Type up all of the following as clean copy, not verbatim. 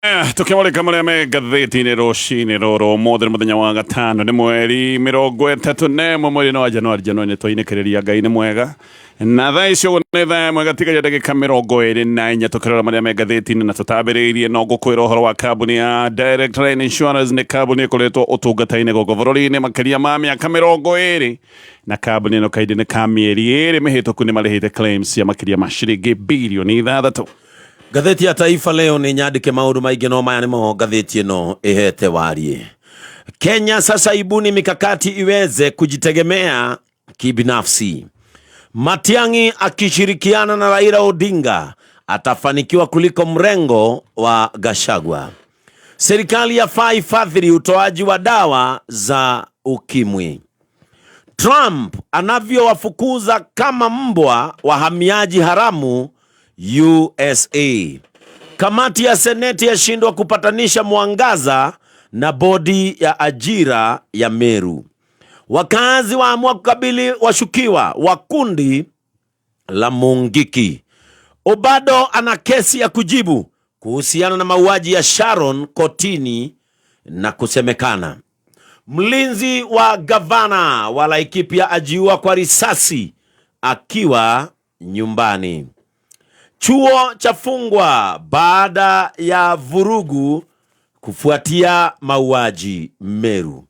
Tũkĩmũrĩka marĩa me ngathĩti-inĩ rũcinĩ rũrũ ũmũthĩ nĩ mũthenya wa gatano, nĩ mweri 31 mweri-inĩ wa Januari. Januari nĩ twainĩkĩrĩria, Ngai nĩ mwega. Na thaa ici ũguo nĩ thaa 1 gatigaria ndagĩka 24, tũkĩrora marĩa me ngathĩti-inĩ na tũtambĩrĩirie no ngũkwĩra ũhoro wa kambuni ya Direct Line Insurance. Nĩ kambuni ĩkoretwo ũtungata-inĩ gũkũ bũrũri-inĩ makĩria ma mĩaka 20, na kambuni ĩno kahinda-inĩ ka mĩeri 2 mĩhĩtũku nĩ marĩhĩte claims cia makĩria ma ciringi birioni 6. Ngathĩti ya Taifa Leo nĩ nyandĩke maũndũ maingĩ, no maya nĩmo ngathĩti ĩno ĩhete wariĩ. Kenya sasa ibuni mikakati iweze kujitegemea kibinafsi. Matiang'i akishirikiana na Raila Odinga atafanikiwa kuliko mrengo wa Gachagua. Serikali yafaa ifadhili utoaji wa dawa za ukimwi. Trump anavyowafukuza kama mbwa wahamiaji haramu USA. Kamati ya Seneti yashindwa kupatanisha Mwangaza na bodi ya ajira ya Meru. Wakazi waamua kukabili washukiwa wa kundi la Mungiki. Obado ana kesi ya kujibu kuhusiana na mauaji ya Sharon kotini na kusemekana. Mlinzi wa gavana wa Laikipia ajiua kwa risasi akiwa nyumbani. Chuo chafungwa baada ya vurugu kufuatia mauaji Meru.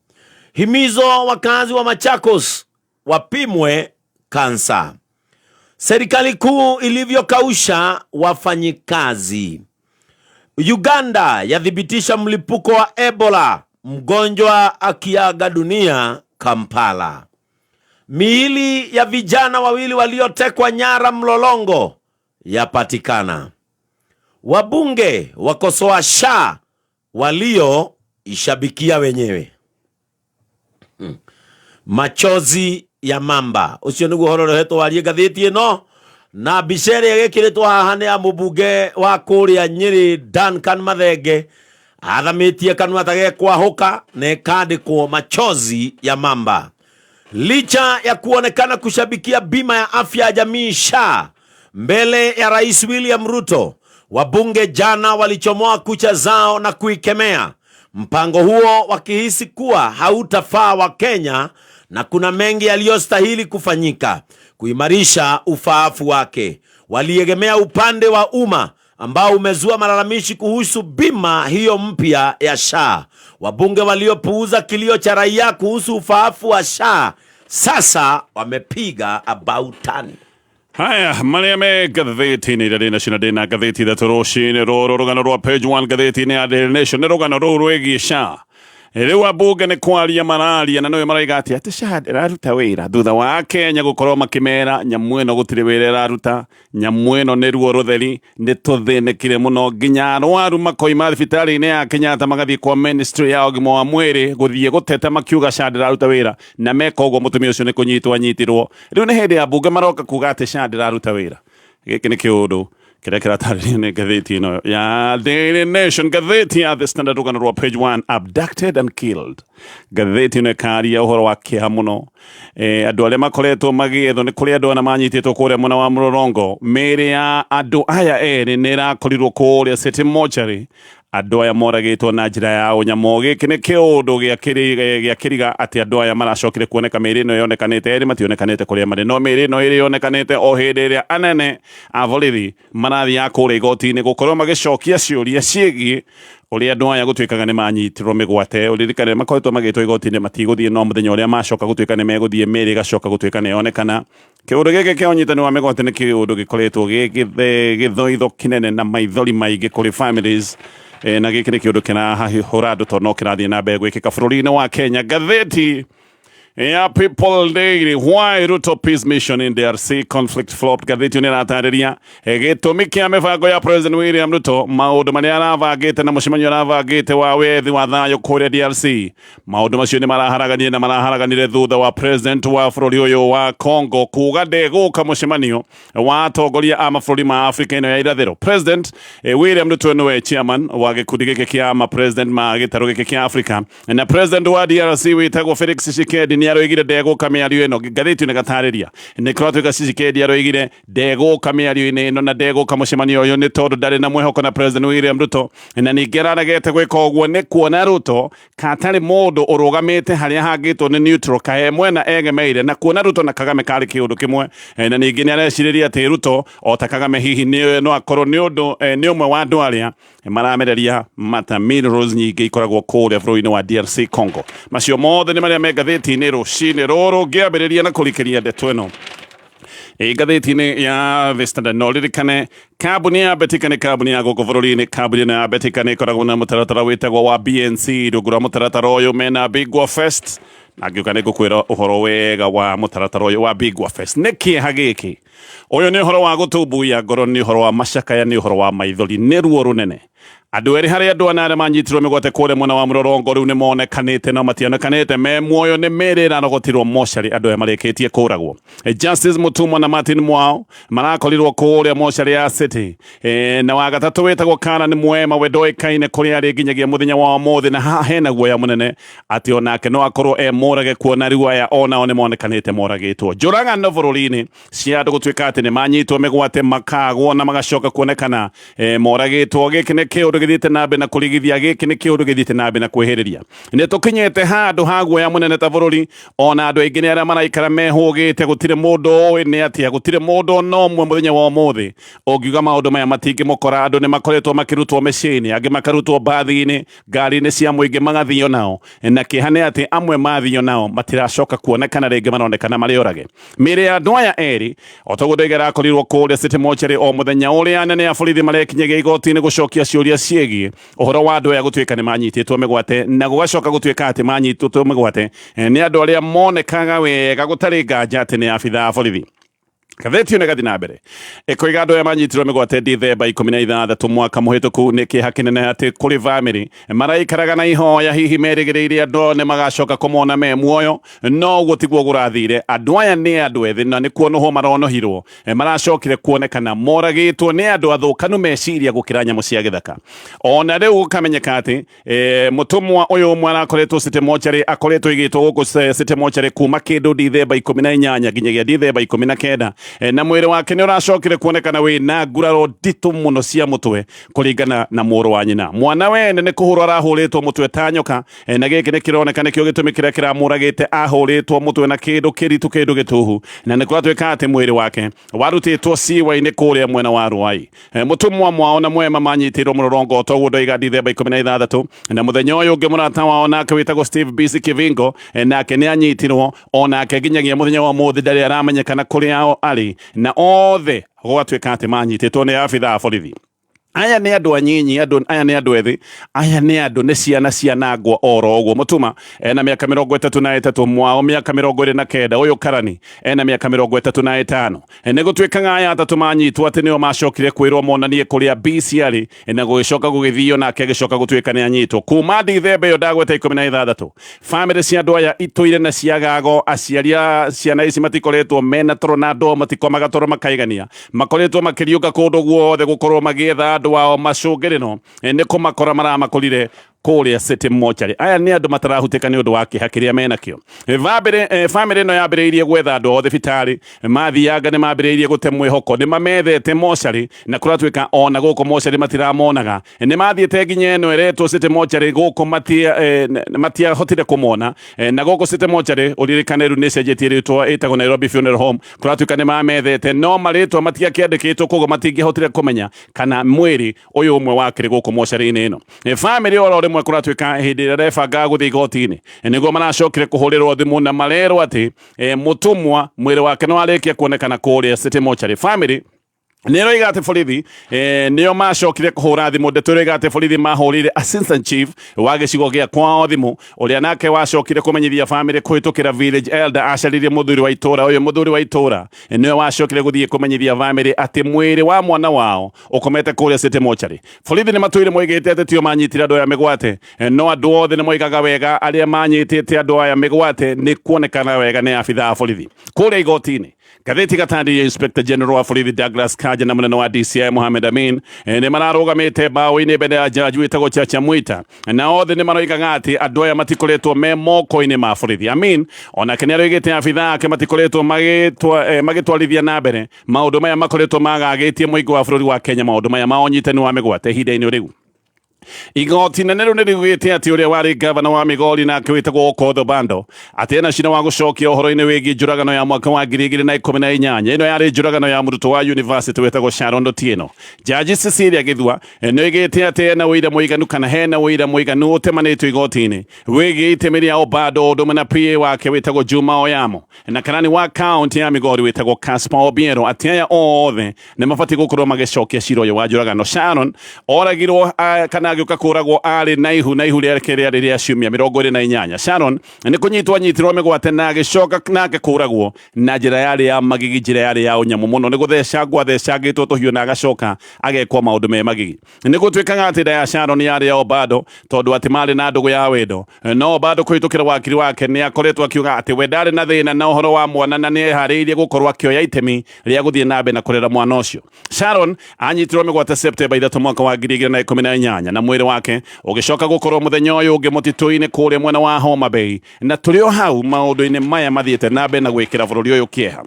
Himizo wakazi wa Machakos wapimwe kansa. Serikali kuu ilivyokausha wafanyikazi. Uganda yathibitisha mlipuko wa Ebola, mgonjwa akiaga dunia Kampala. Miili ya vijana wawili waliotekwa nyara Mlolongo yapatikana. Wabunge wakosoa SHA walioishabikia wenyewe. Machozi ya mamba. Ucio niguo horo urehetwo warie ngathĩti ĩno, na mbica ĩrĩa ĩgĩkĩrĩtwo haha nĩ ya mũmbunge wa kũrĩa Nyĩrĩ Duncan Mathenge athamĩtie kanua ta gekwahũka na ĩkandĩkwo machozi ya mamba. Licha ya kuonekana kushabikia bima ya afya ya jamii SHA mbele ya Rais William Ruto, wabunge jana walichomoa kucha zao na kuikemea mpango huo, wakihisi kuwa hautafaa wa Kenya na kuna mengi yaliyostahili kufanyika kuimarisha ufaafu wake. Waliegemea upande wa umma ambao umezua malalamishi kuhusu bima hiyo mpya ya SHA. Wabunge waliopuuza kilio cha raia kuhusu ufaafu wa SHA sasa wamepiga abautani. Haya marĩa me ngathĩti-inĩ iria ndĩ nacio, na ndĩ na ngathĩti 3 rũcinĩ rũrũ. Rũgano rwa page 1 ngathĩti-inĩ ya Daily Nation nĩ rũgano rũu rwĩgiĩ SHA. Rĩu ambunge nĩ kwaria mararia, na nĩwe maraiga atĩ SHA ndĩraruta wĩra thutha wa Kenya gũkorwo makĩmera nyamũ ĩno gũtirĩ wĩra ĩraruta, nyamũ ĩno nĩ ruo rũtheri. Nĩ tũthĩnĩkire mũno nginya arwaru makoima thibitarĩ-inĩ ya Kenyatta magathiĩ kwa ministry ya ũgima wa mwĩrĩ gũthiĩ gũteta makiuga SHA ndĩraruta wĩra, na meka ũguo mũtumia ũcio nĩ kũnyitwo anyitirwo. Rĩu nĩ hĩndĩ ya mbunge maroka kuga atĩ SHA ndĩraruta wĩra. Gĩkĩ nĩ kĩũndũ kĩrĩa kĩratarĩrio nĩ ngathĩti ĩno ya Daily Nation. Ngathĩti ya The Standard, rũgano rwa page 1, abducted and killed. Ngathĩti ĩno ĩkaria ũhoro wa kĩeha mũno. Andũ arĩa makoretwo magĩethwo, nĩ kũrĩ andũ ana manyitĩtwo kũrĩa mwena wa Mlolongo. Mĩĩrĩ ya andũ aya erĩ nĩ ĩrakorirwo kũrĩa City Mortuary. Andũ aya moragĩtwo na njĩra ya ũnyamũ. Gĩkĩ nĩ kĩũndũ gĩa kĩriga atĩ andũ aya maracokire kuoneka mĩĩrĩ ĩno yonekanĩte, erĩ mationekanĩte kũrĩa marĩ, no mĩĩrĩ ĩno ĩrĩ yonekanĩte o hĩndĩ ĩrĩa anene a borithi marathiaga kũrĩa igoti-inĩ gũkorwo magĩcokia ciũria ciĩgiĩ ũrĩa andũ aya gũtuĩkaga nĩ manyitirwo mĩgwate. Ũririkane makoretwo magĩtwo igoti-inĩ matigũthiĩ, no mũthenya ũrĩa macoka gũtuĩka nĩ megũthiĩ, mĩĩrĩ ĩgacoka gũtuĩka nĩ yonekana. Kĩũndũ gĩkĩ kĩa ũnyitani wa mĩgwate nĩ kĩũndũ gĩkoretwo gĩ gĩthoitho kĩnene na maithori maingĩ kũrĩ families, na gĩkĩ nĩ kĩũndũ kĩrahũra andũ tondũ no kĩrathiĩ na mbere gwĩkĩka bũrũri-inĩ wa Kenya. Ngathĩti ya People Daily, why Ruto peace mission in DRC conflict flopped. Ngathĩti ĩno ĩratarĩria gĩtũmi kĩa mĩbango ya President William Ruto, maũndũ marĩa arabangĩte na mũcemanio arabangĩte wa wethi wa thayũ kũrĩa DRC. Maũndũ macio nĩ maraharaganire na maraharaganire thutha wa president wa bũrũri ũyũ wa Congo kuga ndegũka mũcemanio wa atongoria a mabũrũri ma Afrika ĩno ya irathĩro. President William Ruto nĩwe chairman wa gĩkundi gĩkĩ kĩa ma president ma gĩtarũ gĩkĩ kĩa Afrika, na president wa DRC wĩtagwo Felix Tshisekedi nĩ Nĩ aroigire ndegũka mĩario ĩno. Ngathĩti ĩno ĩgatarĩria nĩ kũratuĩka Tshisekedi aroigire ndegũka mĩario-inĩ ĩno na ndegũka mũcemanio ũyũ nĩ tondũ ndarĩ na mwĩhoko na President William Ruto, na ningĩ araregete gwĩka ũguo nĩ kuona Ruto katarĩ mũndũ ũrũgamĩte harĩa hangĩtwo nĩ neutral kae mwena egemeire, na kuona Ruto na Kagame karĩ kĩũndũ kĩmwe. Na ningĩ nĩ arecirĩria atĩ Ruto o ta Kagame hihi nĩ no akorwo nĩ ũndũ nĩ ũmwe wa andũ arĩa maramereria mata minerals nyingĩ ikoragwo kũrĩa bũrũri-inĩ wa DRC Congo. Macio mothe nĩ marĩa me ngathĩti-inĩ rũcinĩ rũrũ. Ngĩambĩrĩria na kũrikĩria ndeto ĩno ngathĩti-inĩ ya The Standard, no ririkane kambuni ya Betika nĩ kambuni ya gũkũ bũrũri-inĩ. Kambuni ĩno ya Betika nĩ ĩkoragwo na mũtaratara wĩtagwo wa BNC. Rungu rwa mũtaratara ũyũ mena Bingwa Fest, na ngĩũka nĩ ngũkwĩra ũhoro wega wa mũtaratara ũyũ wa Bingwa Fest. Nĩ kĩeha gĩkĩ, ũyũ nĩ ũhoro wa gũtumbuia ngoro, nĩ ũhoro wa macakaya, nĩ ũhoro wa maithori, nĩ ruo rũnene. Andũ erĩ harĩ andũ ana arĩa manyitirwo mĩgwate kũrĩa mwena wa Mũrorongo rĩu nĩ monekanĩte, no mationekanĩte me muoyo. Nĩ mĩĩrĩ ĩrarogotirwo mocarĩ andũ aya marĩkĩtie kũragwo. Justice Mutumwa na Martin Mwao marakorirwo kũrĩa mocarĩ ya City, na wa gatatũ wĩtagwo Karan Mwema, we ndoĩkaine kũrĩa arĩ nginyagia mũthenya wa ũmũthĩ, na haha hena guoya mũnene atĩ onake no akorwo e mũrage, kuona rĩu aya onao nĩ monekanĩte moragĩtwo. Njũragano bũrũri-inĩ cia andũ gũtuĩka atĩ nĩ manyitwo mĩgwate, makagwo na magacoka kuonekana moragĩtwo. Gĩkĩ nĩ kĩũndũ gĩthiĩte na mbere na kũrigithia, gĩkĩ nĩ kĩũndũ gĩthiĩte na mbere na kwĩhĩrĩria. Nĩ tũkinyĩte handũ ha guoya mũnene ta bũrũri, ona andũ aingĩ nĩ arĩa maraikara mehũgĩte. Gũtirĩ mũndũ ũĩ nĩ atĩa, gũtirĩ mũndũ ona ũmwe mũthenya wa ũmũthĩ ũngiuga maũndũ maya matingĩmũkora. Andũ nĩ makoretwo makĩrutwo mĩciĩ-inĩ, angĩ makarutwo mbathi-inĩ, ngari-inĩ cia mũingĩ, magathio nao, na kĩeha nĩ atĩ amwe mathio nao matiracoka kuonekana rĩngĩ, maronekana marĩ orage. Mĩĩrĩ ya andũ aya erĩ o ta ũguo ndoiga ĩrakorirwo kũrĩa City Mortuary o mũthenya ũrĩa anene a borithi marekinyagia igoti-inĩ gũcokia ciũria ciĩgiĩ ũhoro wa andũ aya gũtuĩka nĩ manyitĩtwo mĩgwate, na gũgacoka gũtuĩka atĩ manyitĩtwo mĩgwate nĩ andũ arĩa monekaga wega gũtarĩ nganja atĩ nĩ abithaa a borithi. Ngathĩti ĩno ĩgathiĩ na mbere ĩkoiga andũ aya manyitirwo mĩgwate Dithemba 16 mwaka mũhĩtũku. Nĩ kĩeha kĩnene atĩ kũrĩ bamĩrĩ maraikaraga na ihoya, hihi merĩgĩrĩire andũ nĩ magacoka kũmona me muoyo, no ũguo tiguo kũrathire. Andũ aya nĩ andũ ethĩ na nĩ kuonohwo maronohirwo, maracokire kuonekana moragĩtwo nĩ andũ athũkanu meciria gũkĩra nyamũ cia gĩthaka. Ona rĩu gũkamenyeka atĩ mũtũmwa ũyũ ũmwe arakoretwo City Mortuary, akoretwo igĩtwo gũkũ City Mortuary kuma kĩndũ Dithemba 18 nginyagia Dithemba 19, na mwĩrĩ wake nĩ ũracokire kuonekana wĩ na nguraro nditũ mũno cia mũtwe. Kũringana na mũrũ wa nyina, mwana wene nĩ kũhũrwo arahũrĩtwo mũtwe ta nyoka, na gĩkĩ nĩ kĩroneka nĩkĩo gĩtũmi kĩrĩa kĩramũragĩte. Ahũrĩtwo mũtwe na kĩndũ kĩritũ, kĩndũ gĩtuhu, na nĩ kũratuĩka atĩ mwĩrĩ wake warutĩtwo ciwa-inĩ kũrĩa mwena wa Ruai. Mũtũmwa Mwao na Mwema manyitĩirwo Mũrorongo o toguo ndoiga Dithemba 16, na mũthenya ũyũ ũngĩ mũrata wao nake wĩtagwo Steve Bisi Kivingo nake nĩ anyitirwo, onake nginyagia mũthenya wa ũmũthĩ ndarĩ aramenyekana kũrĩa arĩ, na othe gũgatuĩka atĩ manyitĩtwo nĩ abithaa a borithi. Aya nĩ andũ anyinyi, andũ aya nĩ andũ ethĩ, aya nĩ andũ nĩ ciana cianangwo oro ũguo. Mũtuma ena mĩaka 33, Mwao mĩaka 29, ũyũ Karani ena mĩaka 35. Nĩ gũtuĩkaga aya atatũ manyitwo atĩ nĩo macokire kwĩrwo monanie kũrĩa Bisi arĩ, na gũgĩcoka gũgĩthio nake agĩcoka gũtuĩka nĩ anyitwo. Kuma Dithemba ĩyo ndagweta 16, bamĩrĩ cia andũ aya itũire na ciagago. Aciari a ciana ici matikoretwo mena toro, na andũ ao matikomaga toro makaigania, makoretwo makĩriũka kũndũ guothe gũkorwo magĩetha andũ ao. Macũngĩrĩro nĩ kũmakora maramakorire kũrĩa City Mortuary. Aya nĩ andũ matarahutĩka nĩ ũndũ wa kĩeha kĩrĩa menakĩo. Bamĩrĩ ĩno yambĩrĩirie gwetha andũ ao thibitarĩ, mathianga nĩ mambĩrĩirie gũte mwĩhoko, nĩ mamethete mocarĩ na kũratuĩka ona gũkũ mocarĩ matiramonaga. Nĩ mathiĩte nginya ĩno ĩretwo City Mortuary gũkũ matiahotire kũmona, na gũkũ City Mortuary ũririkane rĩu nĩ ĩcenjetie rĩtwa, ĩtagwo Nairobi Funeral Home. Kũratuĩka nĩ mamethete no marĩtwa matiakĩandĩkĩtwo, koguo matingĩahotire kũmenya kana mwĩrĩ ũyũ ũmwe wakĩrĩ gũkũ mocarĩ-inĩ ĩno. Bamĩrĩ oro rĩmwe kũratuĩka hĩndĩ ĩrĩa ĩrebangaga gũthiĩ igoti-inĩ nĩguo maracokire kũhũrĩrwo thimũ na marerwo atĩ mũtũmwa mwĩrĩ wake nĩ warĩkia kuonekana kũrĩa City Mortuary. Bamĩrĩ nĩ ĩroiga atĩ borithi nĩo macokire kũhũra thimũ. Ndeto ĩroiga atĩ borithi mahũrĩire assistant chief wa gĩcigo gĩa kwao thimũ, ũrĩa nake wacokire kũmenyithia bamĩrĩ kũhĩtũkĩra village elder acaririe mũthuri wa itũra. Ũyũ mũthuri wa itũra nĩwe wacokire gũthiĩ kũmenyithia bamĩrĩ atĩ mwĩrĩ wa mwana wao ũkomete kũrĩa City Mortuary. Borithi nĩ matũire moigĩte atĩ tio manyitire andũ aya mĩgwate, no andũ othe nĩ moigaga wega arĩa manyitĩte andũ aya mĩgwate nĩ kuonekana wega nĩ abithaa a borithi. Kũrĩa igoti-inĩ Ngathĩti gatandi Inspector General wa borithi Douglas Kanja na mũnene wa DCI Mohamed Amin nĩ mararũgamĩte mbaũ-inĩ mbere ya jaji wĩtagwo Chacha Mwita, na othe nĩ maroigaga atĩ andũ aya matikoretwo me moko-inĩ ma borithi. Amin onake nĩ aroigĩte abithaa ake matikoretwo magĩtwarithia na mbere maũndũ maya makoretwo magagĩtie mũingĩ wa bũrũri wa Kenya maũndũ maya ma ũnyitani wa mĩgwate ihinda-inĩ rĩu. Igoti nene rĩu nĩrĩugĩte atĩ ũrĩa warĩ gavana wa Migori nake wĩtagwo Okoth Obando atĩ ena cira wa gũcokia ũhoro-inĩ wĩgiĩ njũragano ya mwaka wa 2018. Ĩno yarĩ njũragano ya mũrutwo wa university wĩtagwo Sharon Otieno. Jaji Cecilia Githua nĩoigĩte atĩ ena ũira mũiganu kana hena ũira mũiganu ũtemanĩtio igoti-inĩ wĩgiĩ itemi rĩa Obando ũndũ ũmwe na PA wake wĩtagwo Juma Oyamo na karani wa kaunti ya Migori wĩtagwo Caspar Obiero atĩ aya othe nĩ mabatiĩ gũkorwo magĩcokia cira ũyũ wa njũragano. Sharon oragirwo kana agĩũka kũragwo arĩ na ihu na ihu rĩake rĩarĩ rĩa ciumia 28. Sharon nĩ kũnyitwo anyitirwo mĩgwate na agĩcoka nake kũragwo na njĩra yarĩ ya magigi, njĩra yarĩ ya ũnyamũ mũno, nĩ gũthecangwo athecangĩtwo tũhiũ na agacoka agekwo maũndũ me magigi. Nĩ gũtuĩkaga atĩ nda ya Sharon yarĩ ya Obado tondũ atĩ marĩ na ndũgũ ya wendo, no Obado kũhĩtũkĩra wakiri wake nĩ akoretwo akiuga atĩ we ndarĩ na thĩna na ũhoro wa mwana na nĩ eharĩirie gũkorwo akĩoya itemi rĩa gũthiĩ na mbere na kũrera mwana ũcio. Sharon anyitirwo mĩgwate Septemba 3 mwaka wa 2018 na mwĩrĩ wake ũgĩcoka gũkorwo mũthenya ũyũ ũngĩ mũtitũ-inĩ kũrĩa mwena wa Homa Bay, na tũrĩ o hau maũndũ-inĩ maya mathiĩte na mbere na gwĩkĩra bũrũri ũyũ kĩeha.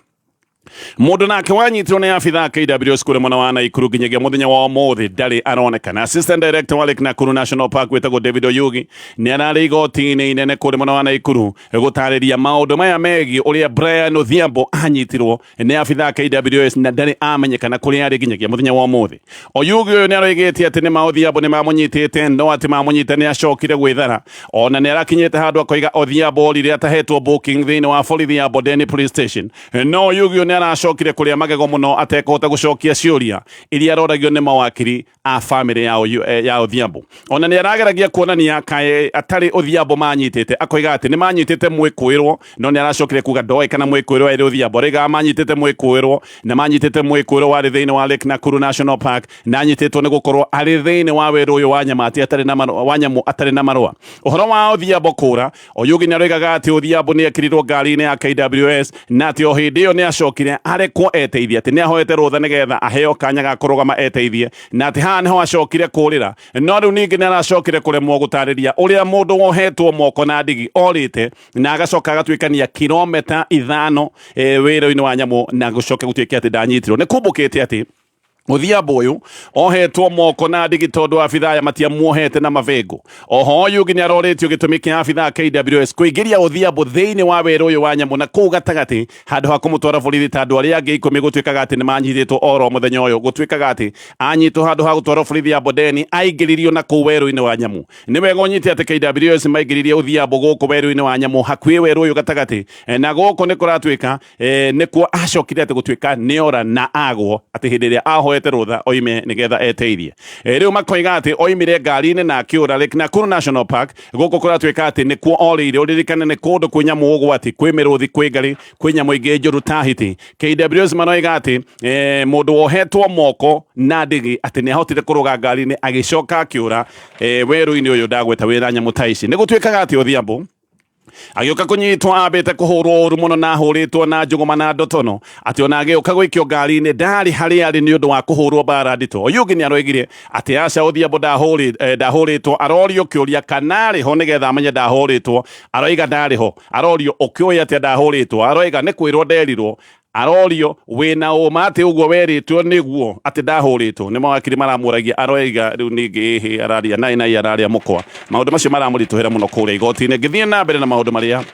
Mũndũ nake wanyitirwo nĩ abithaa KWS kũrĩa mwena wa Naikuru nginyagia mũthenya wa ũmũthĩ ndarĩ aronekana. Assistant Director wa Lake Nakuru National Park wĩtagwo David Oyugi nĩ ararĩ igoti-inĩ inene kũrĩa mwena wa Naikuru gũtarĩria maũndũ maya megiĩ ũrĩa Brian Odhiambo anyitirwo nĩ abithaa KWS na ndarĩ amenyekana kũrĩa arĩ nginyagia mũthenya wa ũmũthĩ. Oyugi ũyũ nĩ aroigĩte atĩ nĩ ma Odhiambo nĩ mamũnyitĩte no atĩ mamũnyita nĩ acokire gwĩthara. Ona nĩ arakinyĩte handũ akoiga Odhiambo orire atahetwo booking thĩinĩ wa borithi ya Bondeni Police Station. No Oyugi ũyũ nĩ aracokire kũrĩa magego mũno atekũhota gũcokia ciũria iria aroragio nĩ mawakiri a bamĩrĩ ya Odhiambo. Ona nĩ arageragia kuonania kaĩ atarĩ Odhiambo manyitĩte, akoiga atĩ nĩ manyitĩte mwĩkũĩrwo, no nĩ aracokire kuga ndoĩ kana mwĩkũĩrwo arĩ Odhiambo. Arauga manyitĩte mwĩkũĩrwo na manyitĩte mwĩkũĩrwo warĩ thĩinĩ wa Lake Nakuru National Park na anyitĩtwo nĩ gũkorwo arĩ thĩinĩ wa werũ ũyũ wa nyama atĩ atarĩ na marũa, wa nyamũ atarĩ na marũa. Ũhoro wa Odhiambo kũra, Oyugi nĩ aroigaga atĩ Odhiambo nĩ ekĩrirwo ngari-inĩ ya KWS na atĩ o hĩndĩ ĩyo nĩ acokire arekwo eteithie, atĩ nĩ ahoete rũtha nĩgetha aheo kanya ga kũrũgama eteithie, na atĩ haha nĩho acokire kũrĩra. No rĩu ningĩ nĩ aracokire kũremwo gũtarĩria ũrĩa mũndũ wohetwo moko na ndigi orĩte na agacoka agatuĩkania kilomita 5 wĩra-inĩ wa nyamũ na gũcoka gũtuĩke atĩ ndanyitirwo. Nĩ kumbũkĩte atĩ Odhiambo ũyũ ohetwo moko na ndigi tondũ abithaa aya matiamuohete na mabĩngũ. Oho Oyugi nĩ arorĩtio gĩtũmi kĩa abithaa KWS kũingĩria Odhiambo thĩinĩ wa werũ ũyũ wa nyamũ na kũu gatagatĩ handũ ha kũmũtwara borithi ta andũ arĩa angĩ 10 gũtuĩkaga atĩ nĩ manyitĩtwo oro mũthenya ũyũ. Gũtuĩkaga atĩ anyitwo handũ ha gũtwarwo borithi ya Bondeni aingĩririo na kũu werũ-inĩ wa nyamũ. Nĩ wega ũnyite atĩ KWS maingĩririe Odhiambo gũkũ werũ-inĩ wa nyamũ hakuhĩ werũ ũyũ gatagatĩ, na gũkũ nĩ kũratuĩka nĩkuo acokire atĩ gũtuĩka nĩora na agwo atĩ hĩndĩ ĩrĩa ahoete rũtha oime nĩgetha eteithie. Rĩu makoiga atĩ oimire ngari-inĩ na akĩũra Lake Nakuru National Park. Gũkũ kũratuĩka atĩ nĩkuo orĩire. Ũririkane nĩ kũndũ kwĩ nyamũ ũgwati, kwĩ mĩrũthi, kwĩ ngarĩ, kwĩ nyamũ ingĩ njũru ta hiti. KWS maroiga atĩ mũndũ wohetwo moko na ndigi atĩ nĩ ahotire kũrũga ngari-inĩ agĩcoka akĩũra werũ-inĩ ũyũ ndagweta wĩna nyamũ ta ici. Nĩ gũtuĩkaga atĩ Odhiambo agĩũka kũnyitwo ambĩte kũhũrwo ũru mũno na ahũrĩtwo na njũgũma na ndotono atĩ ona agĩũka gũikio ngari-inĩ ndarĩ harĩa arĩ nĩ ũndũ wa kũhũrwo mbara nditũ. Oyugi nĩ aroigire atĩ aca Odhiambo ndahũrĩtwo. Arorio kĩũria kana arĩ ho nĩgetha amenye ndahũrĩtwo, aroiga ndarĩ ho. Arorio ũkĩũĩ atĩa ndahũrĩtwo, aroiga nĩ kwĩrwo nderirwo. Arorio wĩna ũma atĩ ũguo werĩtwo nĩguo atĩ ndahũrĩtwo. Nĩ mawakiri maramũragia, aroiga rĩu ningĩ ĩhĩ araria nai nai araria mũkwa. Maũndũ macio maramũritũhĩra mũno kũrĩa igoti-inĩ. Ngĩthiĩ na mbere na maũndũ marĩa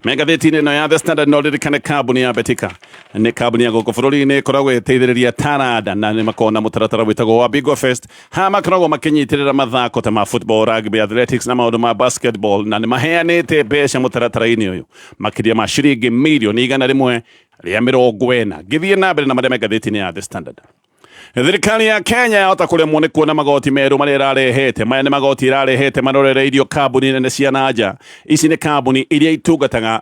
me ngathĩti-inĩ ĩno ya The Standard, no ririkane kambuni ya Betika nĩ kambuni ya gũkũ bũrũri-inĩ ĩkoragwo ĩteithĩrĩria taranda na nĩ makoragwo na mũtaratara wĩtagwo wa Bigwa Fest. Haha makoragwo makĩnyitĩrĩra mathako ta ma football, rugby, athletics na maũndũ ma basketball, na nĩ maheanĩte mbeca mũtaratara-inĩ ũyũ makĩria ma ciringi mirioni 140. Ngĩthiĩ na mbere na marĩa me ngathĩti-inĩ ya The Standard. Thirikari ya Kenya yahota kũremwo nĩ kuona magoti merũ marĩa ĩrarehete. Maya nĩ magoti ĩrarehete marorereirio kambuni nene cia nanja. Ici nĩ kambuni iria itungataga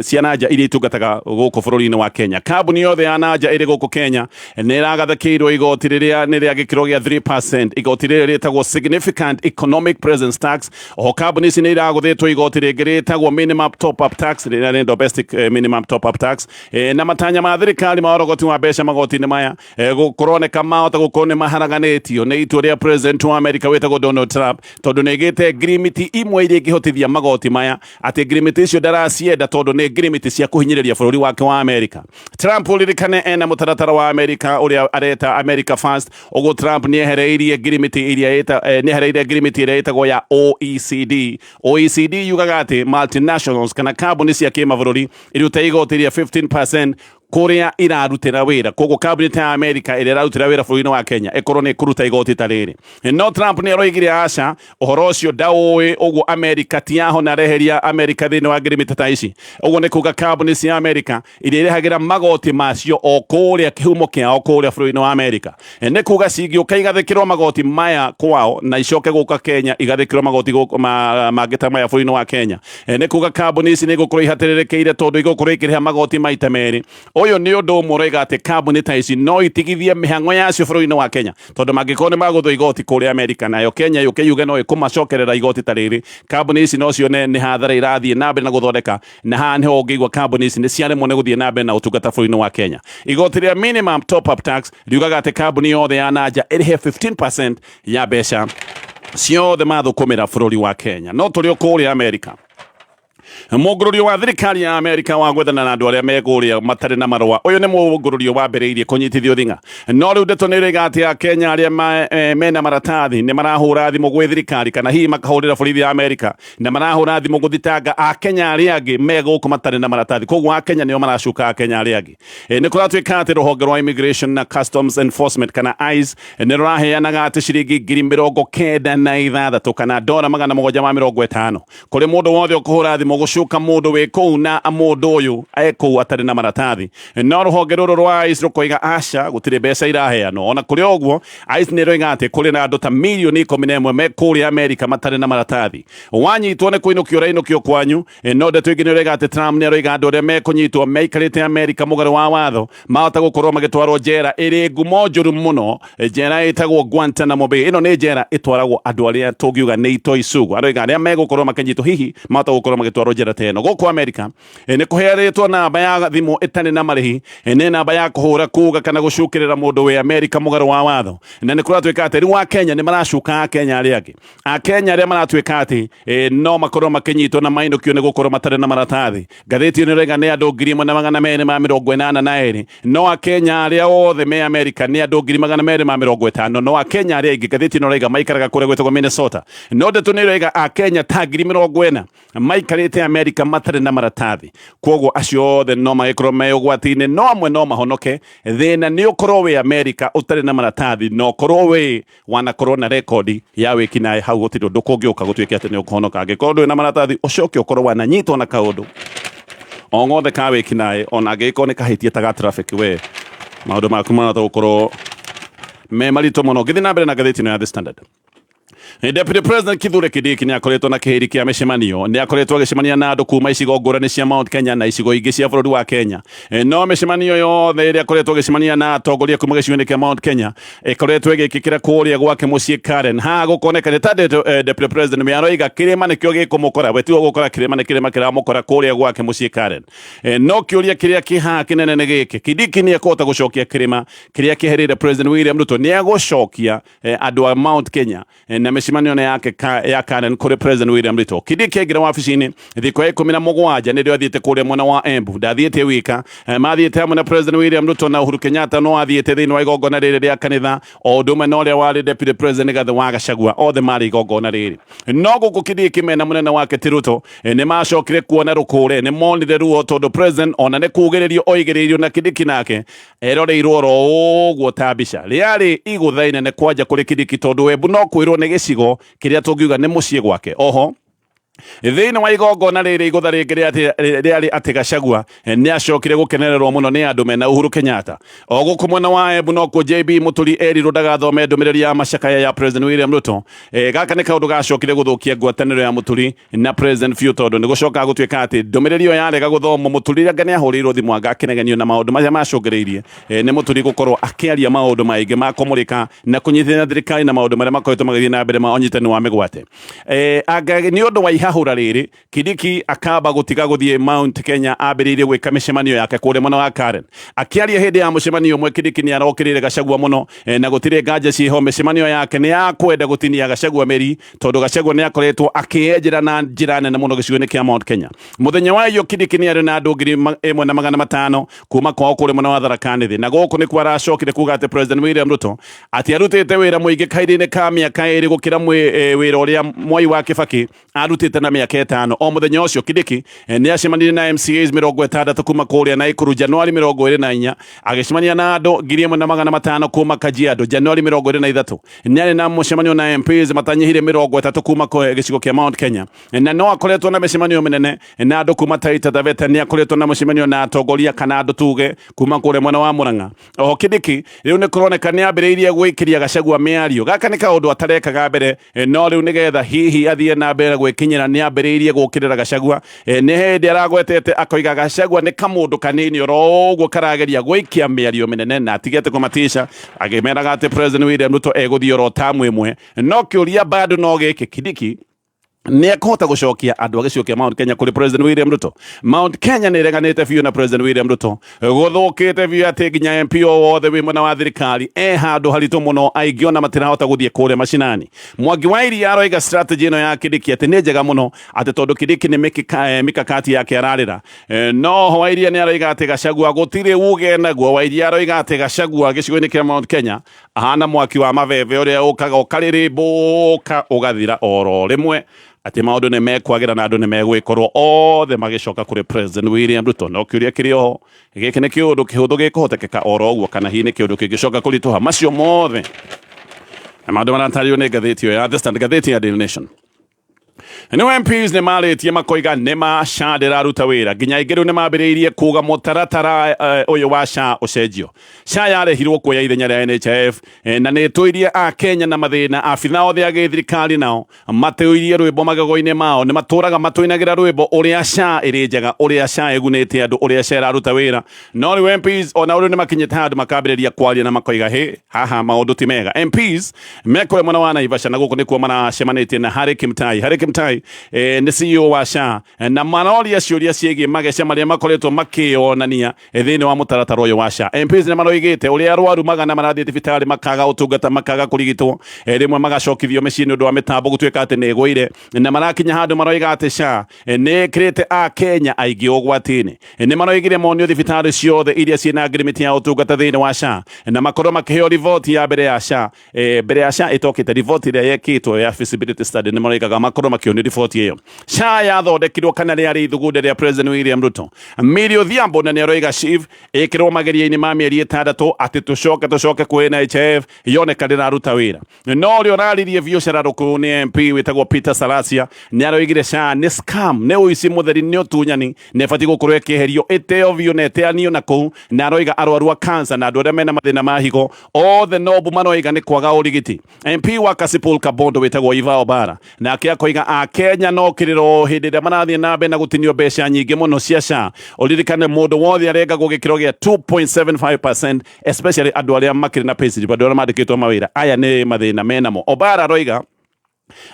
cia nanja iria itungataga gũkũ bũrũri-inĩ wa Kenya. Kambuni yothe ya nanja ĩrĩ gũkũ Kenya nĩ ĩragathĩkĩirwo igoti rĩrĩa nĩ rĩa gĩkĩro gĩa 3%. Igoti rĩrĩ rĩtagwo Significant Economic Presence Tax. Oho kambuni ici nĩ iragũthĩtwo igoti rĩngĩ rĩtagwo Minimum Top Up Tax, rĩrĩa nĩ Domestic Minimum Top Up Tax. Na matanya ma thirikari ma ũrogoti wa mbeca magoti-inĩ maya kũroneka mahota gũkorwo nĩ maharaganĩtio nĩ itua rĩa president wa America wĩtagwo Donald Trump, tondũ nĩ ĩgĩte ngirimiti imwe iria ingĩhotithia magoti maya, atĩ ngirimiti icio ndaracienda tondũ nĩ ngirimiti cia kũhinyĩrĩria bũrũri wake wa America. Trump ũririkane ena mũtaratara wa America ũrĩa areta America First. Ũguo Trump nĩ ehereirie ngirimiti iria nĩ ehereirie ngirimiti ĩrĩa ĩtagwo ya OECD. OECD yugaga atĩ multinationals kana kambuni cia kĩmabũrũri irute igoti rĩa 15% kũrĩa irarutĩra wĩra. Koguo kambuni ta ya America ĩrĩa ĩrarutĩra wĩra bũrũri-inĩ wa Kenya ĩkorwo nĩ ĩkũruta igoti ta rĩrĩ. No Trump nĩ aroigire aca, ũhoro ũcio ndaũĩ, ũguo America ti yahona areheria America thĩinĩ wa ngirimiti ta ici. Ũguo nĩ kuga kambuni cia America iria irĩhagĩra magoti macio o kũrĩa kĩhumo kĩao kũrĩa bũrũri-inĩ wa America, nĩ kuga cingĩũka igathĩkĩrwo magoti maya kwao na icoke gũka Kenya igathĩkĩrwo magoti mangĩ ta maya bũrũri-inĩ wa Kenya, nĩ kuga kambuni ici nĩ igũkorwo ihatĩrĩrĩkĩire tondũ igũkorwo ikĩrĩha magoti maita merĩ. Ũyũ nĩ ũndũ ũmwe ũroiga atĩ kambuni ta ici no itigithie mĩhang'o yacio bũrũri-inĩ wa Kenya, tondũ mangĩkorwo nĩ magũthwo igoti kũrĩa Amerika nayo Kenya yũke yuge no ĩkũmacokerera igoti ta rĩrĩ, kambuni ici no cione nĩ hathara irathiĩ na mbere na gũthondeka, na haha nĩho ũngĩigua kambuni ici nĩ ciaremwo nĩ gũthiĩ na mbere na ũtungata bũrũri-inĩ wa Kenya. Igoti rĩa minimum top up tax riugaga atĩ kambuni yothe ya nanja ĩrĩhe 15% ya mbeca ciothe mathũkũmĩra bũrũri wa Kenya. No tũrĩ o kũrĩa Amerika, mũngũrũrio wa thirikari ya Amerika wa gwethana na andũ arĩa me kũrĩa matarĩ na marũa. Ũyũ nĩ mũngũrũrio wambĩrĩirie kũnyitithio thing'a, no rĩu ndeto nĩ ĩroiga atĩ Akenya arĩa mena maratathi nĩ marahũra thimũ gwĩ thirikari kana hihi makahũrĩra borithi ya Amerika na marahũra thimũ gũthitanga Akenya arĩa angĩ me gũkũ matarĩ na maratathi. Koguo Akenya nĩo maracuka Akenya arĩa angĩ. Nĩ kũratuĩka atĩ rũhonge rwa Immigration na Customs Enforcement kana ICE nĩ rũraheanaga atĩ ciringi 96,000 kana dora 750 kũrĩ mũndũ wothe ũkũhũra thimũ gũcuka mũndũ wĩ kũu na mũndũ ũyũ e kũu atarĩ na maratathi. No rũhonge rũrũ rwa ICE rũkoiga aca, gũtirĩ mbeca iraheanwo. Ona kũrĩ ũguo, ICE nĩ ĩroiga atĩ kũrĩ na andũ ta mirioni 11 me kũrĩa Amerika matarĩ na maratathi. Wanyitwo nĩ kũinũkio ũrainũkio kwanyu. No ndeto ĩngĩ nĩ ĩroiga atĩ Trump nĩ aroiga andũ arĩa mekũnyitwo meikarĩte Amerika mũgarũ wa watho mahota gũkorwo magĩtwarwo njera ĩrĩ ngumo njũru mũno, njera ĩtagwo Guantanamo Bay. Ĩno nĩ njera ĩtwaragwo andũ arĩa tũngiuga nĩ itoi sugu. Aroiga arĩa megũkorwo makĩnyitwo hihi mahota gũkorwo magĩtwarwo njera ta ĩno. Gũkũ Amerika nĩ kũheanĩtwo namba ya thimũ ĩtarĩ na marĩhi, nĩ namba ya kũhũra kuga kana gũcukĩrĩra mũndũ wĩ Amerika mũgarũ wa watho. Na nĩ kũratuĩka atĩ rĩu Akenya nĩ maracuka Akenya arĩa angĩ, Akenya arĩa maratuĩka atĩ no makorwo makĩnyitwo na mainũkio nĩ gũkorwo matarĩ na maratathi. Ngathĩti ĩno ĩroiga nĩ andũ 1,282, no Akenya arĩa othe me Amerika nĩ andũ 250,000, no Akenya arĩa aingĩ ngathĩti ĩno ĩroiga maikaraga kũrĩa gwĩtagwo Minnesota. No ndeto nĩ ĩroiga Akenya ta 40,000 maikarĩte Amerika matarĩ na maratathi, koguo acio othe no magĩkorwo me ũgwati-inĩ, no amwe no mahonoke. Thĩna nĩ ũkorwo wĩ Amerika ũtarĩ na maratathi na ũkorwo wĩ wanakorwo na rekondi ya wĩkinaĩ, hau gũtirĩ ũndũ kũngĩũka gũtuĩke atĩ nĩ ũkũhonoka. Angĩkorwo ndũrĩ na maratathi ũcoke ũkorwo wananyitwo na kaũndũ o ng'othe ka wĩkinaĩ, ona angĩgĩkorwo nĩ kahĩtia ta ga traffic, we maũndũ maku mahota gũkorwo me maritũ mũno. Ngĩthiĩ na mbere na ngathĩti ĩno ya The Standard, Deputy President Kithure Kindiki nĩ akoretwo na kĩhĩri kĩa mĩcemanio. Nĩ akoretwo agĩcemania na andũ kuma icigo ngũrani cia Mount Kenya na icigo ingĩ cia bũrũri wa Kenya. No mĩcemanio yothe ĩrĩa akoretwo agĩcemania na atongoria kuma gĩcigo-inĩ kĩa Mount Kenya ĩkoretwo ĩgĩkĩkĩra kũrĩa gwake mũciĩ Karen. Haha gũkoneka nĩ ta Deputy President we aroiga kĩrĩma nĩkĩo gĩkũmũkora, we tiwe ũgũkora kĩrĩma, nĩ kĩrĩma kĩramũkora kũrĩa gwake mũciĩ Karen. No kĩũria kĩrĩa kĩ haha kĩnene nĩ gĩkĩ: Kindiki nĩ ekũhota gũcokia kĩrĩma kĩrĩa kĩehereire President William Ruto? Nĩ egũcokia andũ a Mount Kenya na mĩcemanio ĩno yake ya Karen kũrĩ President William Ruto? Kindiki aingĩra wabici-inĩ thikũ ya 17 nĩrĩo athiĩte kũrĩa mwena wa Embu. Ndathiĩte wika, mathiĩte hamwe na President William Ruto na Uhuru Kenyatta, no athiĩte thĩinĩ wa igongona rĩrĩ rĩa kanitha, o ũndũ ũmwe na ũrĩa warĩ Deputy President Rigathi wa Gachagua, othe marĩ igongona rĩrĩ. No gũkũ Kindiki mena mũnene wake ti Ruto nĩ macokire kuona rũkũre, nĩ monire ruo tondũ President ona nĩ kugĩrĩrio oigĩrĩirio na Kindiki nake eroreirwo oro ũguo ta mbica. Rĩarĩ igũtha inene kwanja kũrĩ Kindiki tondũ Embu no kwĩrwo nĩ gĩcigo kĩrĩa tũngiuga nĩ mũciĩ gwake. Oho Thĩinĩ wa igongona rĩrĩ igũtha rĩngĩ rĩarĩ atĩ Gachagua nĩ acokire gũkenererwo mũno nĩ andũ mena Uhuru Kenyatta. O gũkũ mwena wa Embu nokuo JB Mũturi erirwo ndagathome ndũmĩrĩri ya macakaya ya President William Ruto. Gaka nĩ kaũndũ gacokire gũthũkia ngwatanĩro ya Mũturi na President biũ, tondũ nĩ gũcokaga gũtuĩka atĩ ndũmĩrĩri ĩyo yarega gũthomwo, Mũturi anga nĩ ahũrĩirwo thimũ anga akĩnegenio na maũndũ marĩa macũngĩrĩirie nĩ Mũturi gũkorwo akĩaria maũndũ maingĩ ma kũmũrĩka na kũnyitĩrĩra thirikari na maũndũ marĩa makoretwo magĩthiĩ na mbere ma ũnyitani wa mĩgwate. Anga nĩ ũndũ wa ihahũra rĩrĩ, Kindiki akamba gũtiga gũthiĩ Mount Kenya, ambĩrĩirie gwĩka mĩcemanio yake kũrĩa mwena wa Karen. Akĩaria hĩndĩ ya mũcemanio ũmwe, Kindiki nĩ arokĩrĩire Gachagua mũno, na gũtirĩ nganja ciĩho mĩcemanio yake nĩ ya kwenda gũtinia Gachagua mĩri, tondũ Gachagua nĩ akoretwo akĩenjera na njĩra nene mũno gĩcigo-inĩ kĩa Mount Kenya. Mũthenya wa iyo Kindiki nĩ arĩ na andũ 1,500 kuma kwao kũrĩa mwena wa Tharaka Nithi, na gũkũ nĩkuo aracokire kuga atĩ President William Ruto atĩ arutĩte wĩra mũingĩ kahinda-inĩ ka mĩaka 2 gũkĩra wĩra ũrĩa Mwai wa Kibaki arutĩte na mĩaka 5. O mũthenya ũcio Kindiki nĩ acemanirie na MCAs 60 kuma kũrĩa Naikuru Januari 24, agĩcemania na andũ 1,500 kuma Kajiado Januari 23. Nĩ arĩ na mũcemanio na MPs matanyihire 30 kuma gĩcigo kĩa Mount Kenya, na no akoretwo na mĩcemanio mĩnene na andũ kuma Taita Taveta. Nĩ akoretwo na mũcemanio na atongoria kana andũ tuge kuma kũrĩa mwena wa Murang'a. Oho Kindiki rĩu nĩ kũroneka nĩ ambĩrĩirie gwĩkĩria Gachagua mĩario. Gaka nĩ kaũndũ atarekaga mbere, no rĩu nĩgetha hihi athiĩ na mbere gwĩkinyĩra nĩ ambĩrĩirie gũkĩrĩra Gachagua. Nĩ hĩndĩ aragwetete akoiga Gachagua nĩ kamũndũ kanini oro ũguo karageria gwĩkia mĩario mĩnene na atigete kũmatisha, akĩmeraga atĩ President William Ruto egũthiĩ oro tamu ĩmwe. No kĩũria bado no gĩkĩ, Kindiki nĩ ekũhota gũcokia andũ a gĩcigo kĩa Mount Kenya kũrĩ President William Ruto? Mount Kenya nĩ ĩreganĩte biũ na President William Ruto, gũthũkĩte biũ atĩ nginya MP o wothe wĩ mwena wa thirikari e handũ haritũ mũno, aingĩ ona matirahota gũthiĩ kũrĩa macinani. Mwangi wa Iria aroiga strategy ĩno ya Kindiki atĩ nĩ njega mũno, atĩ tondũ Kindiki nĩ mikakati yake ararĩra. No ho Wairia nĩ aroiga atĩ Gachagua gũtirĩ uge naguo. Wairia aroiga atĩ Gachagua gĩcigo-inĩ kĩa Mount Kenya ahana mwaki wa mabebe ũrĩa ũkaga ũkarĩrĩmbũka ũgathira oro rĩmwe, atĩ maũndũ nĩ mekwagĩra na andũ nĩ megwĩkorwo othe magĩcoka kũrĩ President William Ruto. No kĩũria kĩrĩ oho, gĩkĩ nĩ kĩũndũ kĩhũthũ gĩkũhotekeka oro ũguo, kana hihi nĩ kĩũndũ kĩngĩcoka kũritũha? Macio mothe na maũndũ maratarĩrio nĩ ngathĩti ĩyo ya The Standard, ngathĩti ya Daily Nation. Nĩ MPs nĩ marĩtie makoiga nĩ ma SHA ndĩraruta wĩra, nginya aingĩ rĩu nĩ mambĩrĩirie kuga mũtaratara ũyũ wa SHA ũcenjio. SHA yarehirwo kuoya ithenya rĩa NHIF, na nĩ ĩtũirie a Kenya na mathĩna. Abitha othe a gĩthirikari nao matũirie rwĩmbo magego-inĩ mao, nĩ matũraga matũinagĩra rwĩmbo ũrĩa SHA ĩrĩ njega, ũrĩa SHA ĩgunĩte andũ, ũrĩa SHA ĩraruta wĩra. No rĩu MPs ona rĩu nĩ makinyĩte handũ makambĩrĩria kwaria na makoiga hĩ haha maũndũ ti mega. MPs mekũrĩa mwena wa Naivasha, na gũkũ nĩkuo maracemanĩtie na Harry Kimtai. Harry Kimtai nĩ CEO wa SHA, na maroria ciũria ciĩgiĩ mageca marĩa makoretwo makĩonania thĩinĩ wa mũtaratara ũyũ wa SHA. MPs nĩ maroigĩte ũrĩa arwaru magana marathiĩ thibitarĩ makaga ũtungata, makaga kũrigitwo, rĩmwe magacokithio mĩciĩ nĩ ũndũ wa mĩtambo gũtuĩka atĩ nĩ ĩgũire, na marakinya handũ maroiga atĩ SHA nĩ ĩkĩrĩte a Kenya aingĩ ũgwati-inĩ. Nĩ maroigire monio thibitarĩ ciothe iria ciĩna ngirimiti ya ũtungata thĩinĩ wa SHA, na makorwo makĩheo riboti ya mbere ya SHA, mbere ya SHA ĩtokĩte, riboti ĩrĩa yekĩtwo ya feasibility study, nĩ maroigaga makorwo makĩonio riboti ĩyo. SHA yathondekirwo kana rĩarĩ ithugunda rĩa President William Ruto. Millie Odhiambo na nĩ aroiga SHIF ĩkĩrwo mageria-inĩ ma mĩeri 6 atĩ tũcoke kwĩ NHIF yoneka ndĩraruta wĩra. No ũrĩa ũraririe biũ cararũkũ nĩ MP wĩtagwo Peter Salasya, nĩ aroigire SHA nĩ scam, nĩ ũici mũtheri, nĩ ũtunyani, nĩ ĩbatiĩ gũkorwo ĩkĩeherio ĩteo biũ na ĩteanio na kũu. Na aroiga arwaru a cancer na andũ arĩa mena mathĩna ma higo othe no mbu maroiga nĩ kwaga ũrigiti. MP wa Kasipul Kabondo wĩtagwo Eva Obara nake akoiga a Kenya no kĩrĩro hĩndĩ ĩrĩa marathiĩ na mbere na gũtinio mbeca nyingĩ mũno cia SHA. Ũririkane mũndũ wothe arengagwo gĩkĩro gĩa 2.75%, especially andũ arĩa makĩrĩ na payslip, andũ arĩa mandĩkĩtwo mawĩra. Aya nĩ mathĩna menamo. Obara aroiga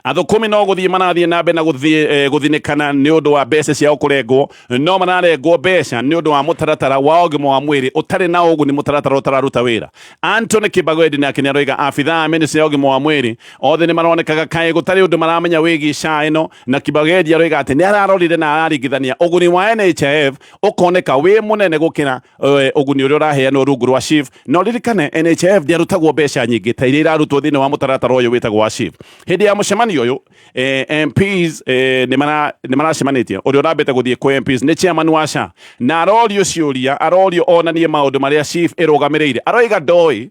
athũkũmi no gũthiĩ marathiĩ na mbere na gũthinĩkana nĩ ũndũ wa mbeca ciao kũrengwo, no mararengwo mbeca nĩ ũndũ wa mũtaratara wa ũgima wa mwĩrĩ ũtarĩ na ũguni, mũtaratara ũtararuta wĩra. Anthony Kibagwendi nake nĩ aroiga abithaa a ministry ya ũgima wa mwĩrĩ othe nĩ maronekaga kaĩ gũtarĩ ũndũ maramenya wĩgiĩ SHA ĩno, na Kibagwendi aroiga atĩ nĩ ararorire na araringithania ũguni wa NHIF ũkoneka wĩ mũnene gũkĩra ũguni ũrĩa ũraheanwo rungu rwa SHIF. Na ũririkane NHIF ndĩarutagwo mbeca nyingĩ ta iria irarutwo thĩinĩ wa mũtaratara ũyũ wĩtagwo wa SHIF. Hĩndĩ ya mũcemanio ũyũ, MPs nĩ maracemanĩtie. Ũrĩa ũrambĩte gũthiĩ kwĩ MPs nĩ chairman wa SHA, na arorio ciũria, arorio onanie maũndũ marĩa SHIF ĩrũgamĩrĩire. Aroiga ndoĩ,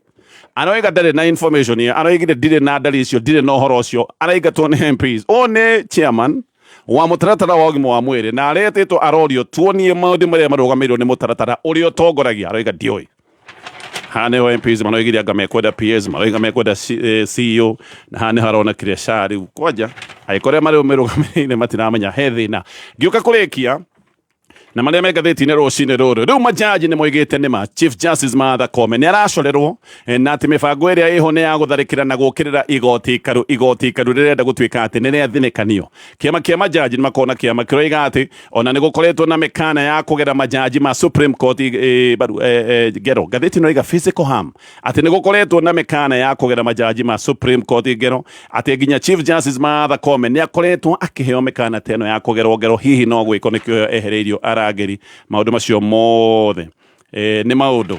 aroiga ndarĩ na information ĩyo, aroigire ndirĩ na ndari icio, ndirĩ na ũhoro ũcio, araingatwo nĩ MPs. Ũyũ nĩ chairman Wa mũtaratara wa ũgima wa mwĩrĩ na aretĩtwo arorio tuonie maũndũ marĩa marũgamĩrĩirwo nĩ mũtaratara ũrĩa ũtongoragia, aroiga ndiũĩ. Haha nĩho MPs maroigire anga mekwenda PS, maroiga mekwenda CEO, na haha nĩho aronekire SHA rĩu kwanja angĩkorwo arĩa marĩ mĩrũgamĩrĩire matiramenya he thĩna. Ngĩũka kũrĩkia na marĩa me ngathĩti-inĩ rũcinĩ rũrũ, rĩu majaji nĩ moigĩte nĩma Chief Justice Martha Koome nĩ aracorerwo na atĩ mĩbango ĩrĩa ĩho nĩ ya gũtharĩkĩra na gũkĩrĩra igoti ikaru, igoti ikaru rĩrenda gũtuĩka atĩ nĩ rĩathinĩkanio. Kĩama kĩa majaji nĩ makoragwo na kĩama kĩroiga atĩ ona nĩ gũkoretwo na mĩkana ya kũgera majaji ma Supreme Court baru, ngero. Ngathĩti ĩno ĩroiga physical harm, atĩ nĩ gũkoretwo na mĩkana ya kũgera majaji ma Supreme Court ngero, atĩ nginya Chief Justice Martha Koome nĩ akoretwo akĩheo mĩkana ta ĩno ya kũgerwo ngero, hihi no gwĩko nĩkĩo ehereirio arangĩri. Maũndũ macio mothe nĩ maũndũ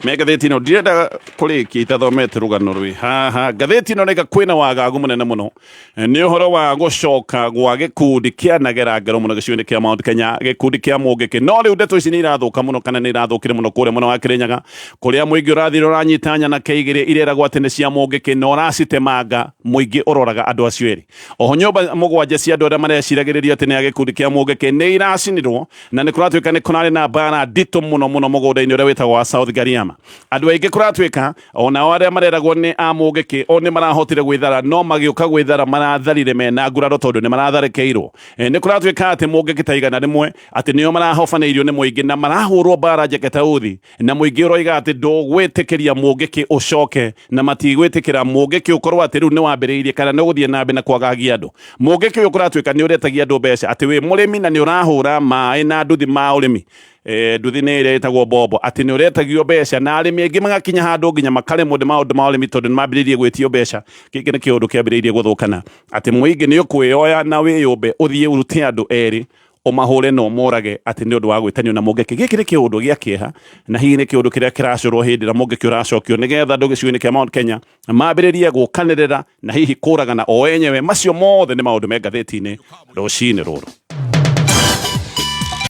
me ngathĩti ĩno. Ndirenda kũrĩkia itathomete rũgano rwĩ haha. Ngathĩti ĩno rĩga kwĩna wagagu mũnene mũno nĩ ũhoro wa gũcoka gwa gĩkundi kĩanagera ngero mũno gĩcigo-inĩ kĩa Mount Kenya, gĩkundi kĩa Mũngĩkĩ. No rĩu ndeto ici nĩ irathũka mũno, kana nĩ irathũkire mũno kũrĩa mwena wa Kĩrĩnyaga, kũrĩa mũingĩ ũrathire ũranyita nyanake igĩrĩ ireragwo atĩ nĩ cia Mũngĩkĩ na ũracitemanga. Mũingĩ ũroraga andũ acio erĩ. Oho nyũmba mũgwanja cia andũ arĩa mareciragĩrĩrio atĩ nĩ a gĩkundi kĩa Mũngĩkĩ nĩ iracinirwo, na nĩ kũratuĩka nĩ kũrarĩ na mbara nditũ mũno mũno mũgũnda-inĩ ũrĩa wĩtagwo wa South Gariama. Andũ aingĩ kũratuĩka onao arĩa mareragwo nĩ a Mũngĩkĩ o nĩ marahotire gwĩthara, no magĩũka gwĩthara maratharire mena nguraro tondũ nĩ maratharĩkĩirwo. Nĩ kũratuĩka atĩ Mũngĩkĩ ta 100 atĩ nĩo marahobanĩirio nĩ mũingĩ na marahũrwo mbara njeke ta uthi, na mũingĩ ũroiga atĩ ndũgwĩtĩkĩria Mũngĩkĩ ũcoke, na matigwĩtĩkĩra Mũngĩkĩ ũkorwo atĩ rĩu nĩ wambĩrĩirie kana nĩ ũgũthiĩ na mbere na kwagagia andũ. Mũngĩkĩ ũyũ kũratuĩka nĩ ũretagia andũ mbeca atĩ wĩ mũrĩmi na nĩ ũrahũra maĩ na nduthi ma ũrĩmi, nduthi nĩ ĩrĩa ĩtagwo mbombo, atĩ nĩ ũretagio mbeca, na arĩmi aingĩ magakinya handũ nginya makaremwo nĩ maũndũ ma ũrĩmi tondũ nĩ mambĩrĩirie gwĩtio mbeca. Gĩkĩ nĩ kĩũndũ kĩambĩrĩirie gũthũkana, atĩ mũingĩ nĩ ũkwĩyoya na wĩyũmbe ũthiĩ ũrute andũ erĩ ũmahũre na ũmorage atĩ nĩ ũndũ wa gwĩtanio na Mũngĩkĩ. Gĩkĩ nĩ kĩũndũ gĩa kĩeha, na hihi nĩ kĩũndũ kĩrĩa kĩracorwo hĩndĩ ĩrĩa Mũngĩkĩ ũracokio nĩgetha andũ gĩcigo-inĩ kĩa Mount Kenya mambĩrĩrie gũkanĩrĩra na hihi kũragana o enyewe. Macio mothe nĩ maũndũ me ngathĩti-inĩ rũcinĩ rũrũ.